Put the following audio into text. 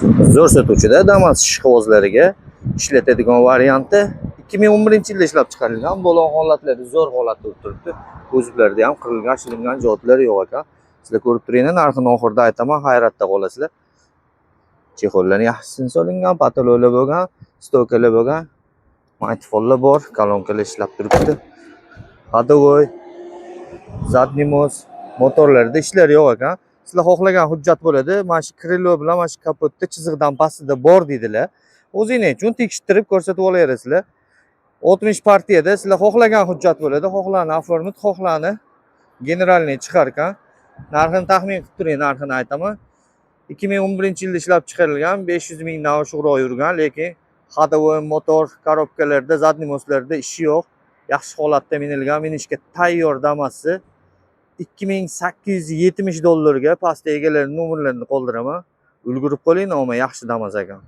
Zo'r sotuvchida Damas ishqibozlariga ishlatadigan varianti. 2011-yilda ishlab chiqarilgan, bo'lon holatlarda zo'r holatda turibdi. Kuzovlarda ham qirilgan, shilingan joylar yo'q ekan. Sizlar ko'rib turinglar, narxini oxirida aytaman, hayratda qolasizlar. Чехол larni yaxshisini solingan, потолок lar bo'lgan, стойка lar bo'lgan, magnitofonlar bor, kolonkalar ishlab turibdi. Ходовой, задний мост, motorlarda ishlar yo'q ekan. Sizlar xohlagan hujjat bo'ladi. Mana shu крыло bilan mana shu kapotda chiziqdan pastida bor deydilar. O'zinglar uchun tekshirtirib ko'rsatib olaverasizlar. 60 partiyada sizlar xohlagan hujjat bo'ladi. Xohlani оформить, xohlani генеральный chiqar ekan. Narxini taxmin qilib turing, narxini aytaman. 2011-yilda ishlab chiqarilgan, 500 mingdan oshiqroq yurgan, lekin ходовой, motor, коробка larda, задний мост larda ishi yo'q. Yaxshi holatda minilgan, minishga tayyor Damasi 2870 dollarga. Pastda egalarining nomerlarini qoldiraman. Ulgurib qoling, omma, yaxshi Damas ekan.